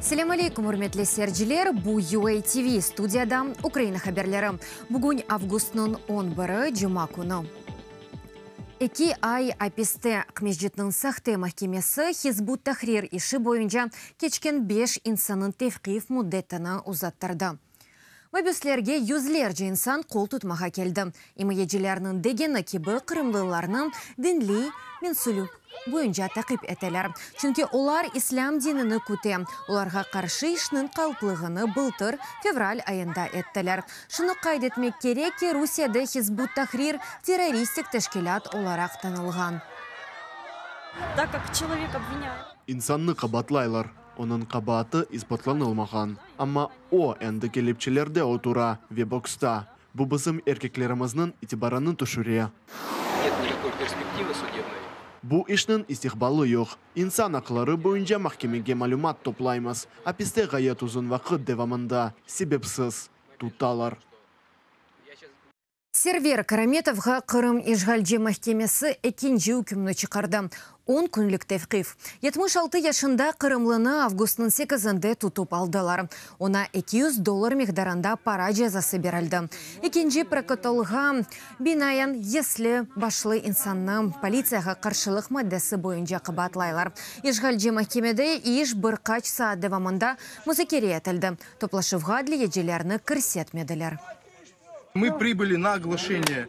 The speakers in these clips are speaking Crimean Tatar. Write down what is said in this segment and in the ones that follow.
Selâm aleyküm, ürmetli seyirciler! Bu UA TV, studiyada Ukraina haberleri. Bugün avgustnıñ on biri, cuma künü. Eki ay apiste Aqmescitniñ sahte mahkemesi Hizb ut-Tahrir işi boyunca keçken beş insannıñ tevqif müddetini uzattırdı. Mabüslerge yüzlerce insan qol tutmağa keldi. İmayecilerniñ degeni kibi, qırımlılarnı dinliy mensülük boyunca taqip eteler, çünki olar islâm dinini küte. Olarğa qarşı işniñ qalplığını bıltır fevral ayında ettiler. Şunı qayd etmek kerek ki, Rusiyede Hizb ut-Tahrir terroristik teşkilât olaraq tanılğan. İnsannı qabaatlaylar. Onıñ qabaatı isbatlanılmağan. Amma o, endi kelepçelerde otura ve boksta. Bu bizim erkeklerimizniñ itibarını tüşüre. Bu işniñ istiqbalı yoq. İnsan aqları boyunca mahkemege malümat toplaymız. Apiste ğayet uzun vaqıt devamında sebepsiz tutalar. Server Karametovğa Qırım işğalci mahkemesi ekinci ükümni çıqardı, on künlik tevqif. 76 yaşında qırımlını avgustnıñ sekizinde tutıp aldılar. Oña 200 dollar miqdarında para cezası berildi. Ekinci prokotolğa binaen, esli başlı insannı politsiyağa qarşılıq maddesi boyunca qabaatlaylar. İşğalci mahkemede iş bir qaç saat devamında muzakere etildi. Toplaşuvğa adliyecilerni kirsetmediler. Mı pribıli na oglaşeniye.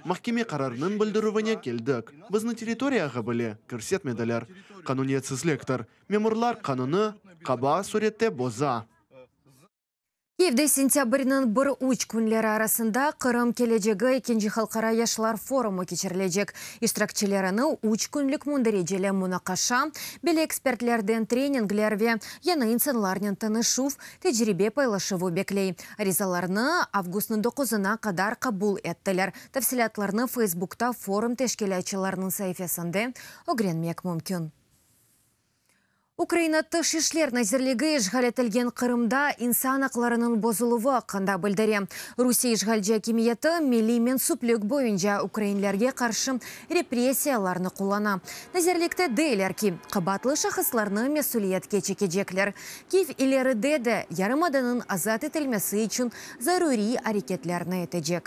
Mahkeme qararınıñ bildirüvine keldik. Bizni territoriyağa bile kirsetmediler. Qanuniyetsizliktir. Memurlar qanunı qaba sürette boza. Kiyevde sentâbrniñ bir üç künleri arasında Qırım kelecegi ekinci halqara yaşlar forumı keçirilecek. İştirakçilerini üç künlük mündericeli munaqaşa, belli ekspertlerden treningler ve yañı insanlarnen tanışuv, tecribe paylaşuvı bekley. Arizalarnı avgustnıñ doquzına qadar qabul ettiler. Tafsilâtlarnı Feysbukta forum teşkilâtçılarınıñ saifesinde ögrenmek mümkün. Ukraina Tış işler nazirligi işğal etilgen Qırımda insan aqlarınıñ bozuluvı aqqında bildire. Rusiye işğalci akimiyeti milliy mensüplik boyunca ukrainlerge qarşı repressiyalarnı qullana. Nazirlikte deyler ki, qabaatlı şahıslarnı mesüliyetke çekecekler. Kiyev ileride de yarımadanıñ azat etilmesi içün zaruriy areketlerni etecek.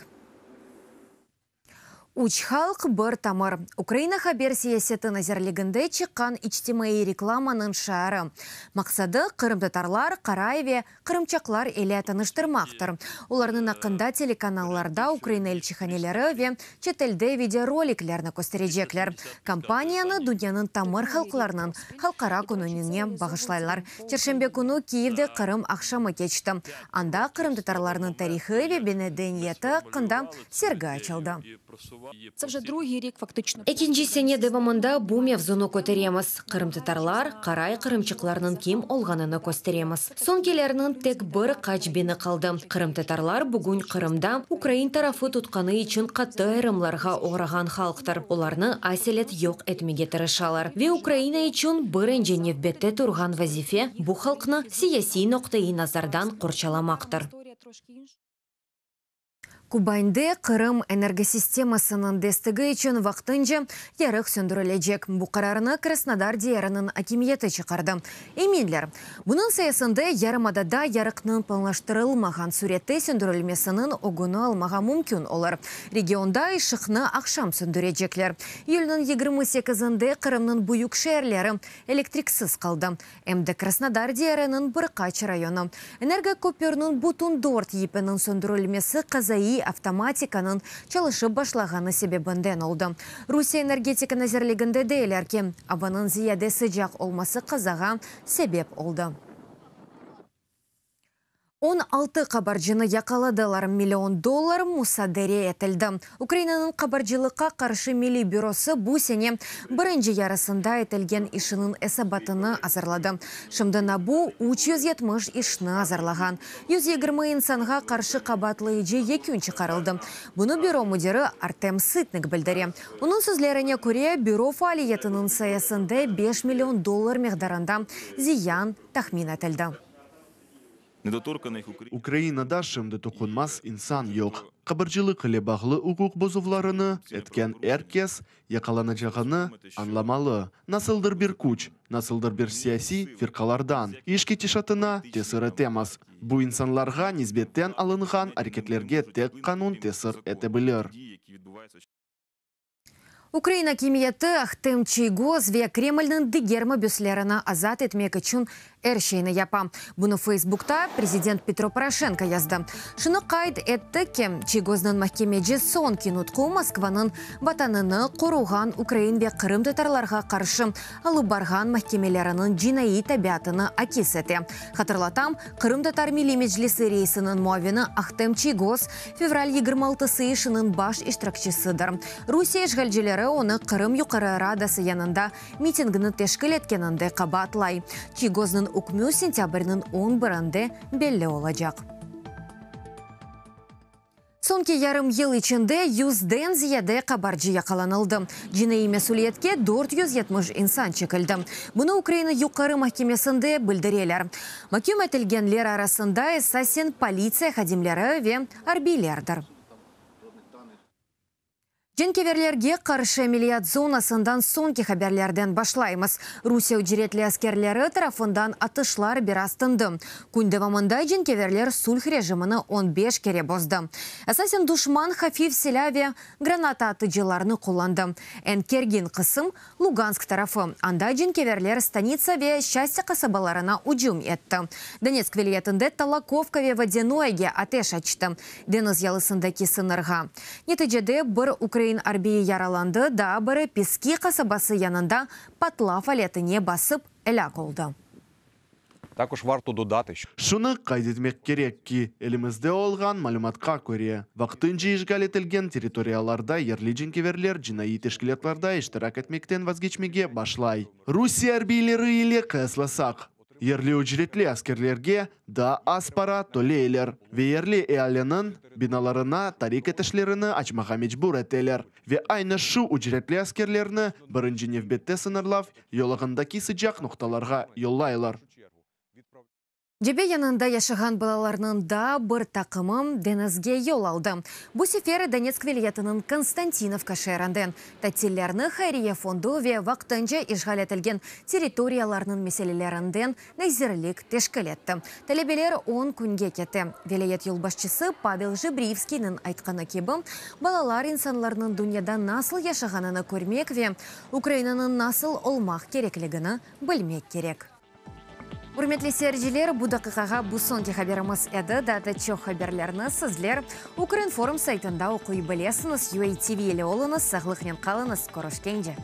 Üç halq, bir tamır, Ukraina haber siyaseti nazirliginde çıqqan içtimaiy reklamanıñ şiarı. Maqsadı, qırımtatarlar, qaray ve qırımçaqlar ile tanıştırmaqtır. Olarnıñ aqqında telekanallarda, Ukraina elçihaneleri ve çetelde videoroliklerni kösterecekler. Kampaniyanı dünyanıñ tamır halqlarınıñ halqara kününine bağışlaylar. Çarşenbe künü Kiyevde Qırım aqşamı keçti. Anda qırımtatarlarnıñ tarihı ve medeniyeti aqqında sergi açıldı. Ekinci sene devamında bu mevzunı köteremiz, qırımtatarlar, qaray qırımçıqlarnıñ kim olğanını kösteremiz. Soñkilerniñ tek bir qaç biñi qaldı. Qırımtatarlar bugün Qırımda ukrain tarafı tutqanı içün qattı ayırımlarğa oğrağan halqtır. Olarnı aselet yoq etmege tırışalar. Ve Ukraina içün birinci nevbette turğan vazife, bu halqnı siyasiy noqtaiy nazardan qorçalamaqtır. Kubande Qırım energosistemasınıñ destegi içün vaqtınca yarıq söndürilecek. Bu qararnı Krasnodar diyarınıñ akimiyeti çıqardı. Eminler, bunıñ sayesinde yarımadada yarıqnıñ planlaştırılmağan sürette söndürilmesiniñ ögüni almağa mümkün olur. Regionda ışıqnı aqşam söndürecekler. İyülniñ 28-inde Qırımnıñ büyük şeerleri elektriksiz qaldı. Em de Krasnodar diyarınıñ bir qaç rayonı. Energokopürniñ bütün dört yipiniñ söndürilmesi qazaiy avtomatikanıñ çalışıp başlağanı sebebinden oldı. Rusiye Energetika nazirliginde deyler ki, avanıñ ziyade sıcaq olması qazağa sebep oldı. 16 qabarcını yaqaladılar, million dollar musadere etildi. Ukrainanıñ qabarcılıqqa qarşı milliy bürosı bu sene birinci yarısında etilgen işiniñ esabatını azırladı. Şimdi NABU 370 işni azırlağan. 120 insanğa qarşı qabaatlayıcı yekün çıqarıldı. Bunı büro müdiri Artem Sıtnık bildire. Onıñ sözlerine köre, büro faaliyetiniñ sayesinde 5 million dollar miqdarında ziyan tahmin etildi. Ukrainada şimdi toqunmaz insan yoq. Qabarcılıq ile bağlı uquq bozuvlarını etken er kes yaqalanacağını añlamalı. Nasıldır bir küç, nasıldır bir siyasiy firqalardan iş ketişatına tesir etemez. Bu insanlarğa nisbeten alınğan areketlerge tek qanun tesir ete bilir. Ukraina akimiyeti Ahtem Çiygoz ve Kremlniñ diger mabüslerini azat etmek içün er şeyni yapa. Bunı Feysbukta prezident Petro Poroşenko yazdı. Şunı qayd etti ki, Çiygoznıñ mahkemeci soñki nutqu Moskvanıñ Vatanını qoruğan ukrain ve qırımtatarlarğa qarşı alıp barğan mahkemeleriniñ cinaiy tabiatını akis ete. Hatırlatam, Qırımtatar Milliy Meclisi reisiniñ muavini Ahtem Çiygoz fevral 26-sı işiniñ baş iştirakçisidir. Rusiye işğalcileri onı Qırım Yuqarı Radası yanında mitingni teşkil etkeninde qabaatlay. Çiygoznıñ ükmü sentâbrniñ on birinde belli olacaq. Soñki yarım yıl içinde yüzden ziyade qabarcı yaqalanıldı, cinaiy mesüliyetke 470 insan çekildi. Bunı Ukraina Yuqarı mahkemesinde bildireler. Maküm etilgenler arasında esasen politsiya hadimleri ve arbiylerdir. Cenkeverlerge qarşı ameliyat zonasından soñki haberlerden başlaymız. Rusiye ücretli askerleri tarafından atışlar biraz tındı. Kün devamında cenkeverler sulh rejimini on beş kere bozdı. Esasen duşman hafif silâ ve granata atıcılarnı qullandı. Eñ kergin qısım, Lugansk tarafı, anda cenkeverler Stanitsa ve Şçastâ qasabalarına ücüm etti. Donetsk vilâyetinde Tolokovka ve Vodânoyege ateş açtı, deñiz yalısındaki sıñırğa. Neticede bir ukrain arbiyi yaralandı, daa biri Peski qasabası yanında patlav aletine basıp elâk oldı. Takož varto dodatı, şço. Şunı qayd etmek kerek ki, elimizde olğan malümatqa köre, vaqtınca işğal etilgen territoriyalarda yerli cenkeverler cinaiy teşkilâtlarda iştirak etmekten vazgeçmege başlay. Rusiye arbiyleri ile qıyaslasaq, yerli ücretli askerlerge daa az para töleyler ve yerli ealiniñ binalarına tarik ateşlerini açmağa mecbur eteler ve aynı şu ücretli askerlerni birinci nevbette sıñırlav yolağındaki sıcaq noqtalarğa yollaylar. Cebe yanında yaşağan balalarnıñ daa bir taqımı deñizge yol aldı. Bu sefer Donetsk vilâyetiniñ Konstantinovka şeerinden. Tatillerni Hayriye fondu ve vaqtınca işğal etilgen territoriyalarnıñ meselelerinden nazirlik teşkil etti. Talebeler on künge kete. Vilâyet yolbaşçısı Pavel Jebrivskiyniñ aytqanı kibi, balalar insanlarnıñ dünyada nasıl yaşağanını körmek ve Ukrainanıñ nasıl olmaq kerekligini bilmek kerek. Ürmetli seyirciler, bu daqiqağa bu soñki haberimiz edi. Daa da çoq haberlerni sizler Ukrinform saytında oquy bilesiñiz. UATV ile oluñız, sağlıqnen qalıñız, körüşkence!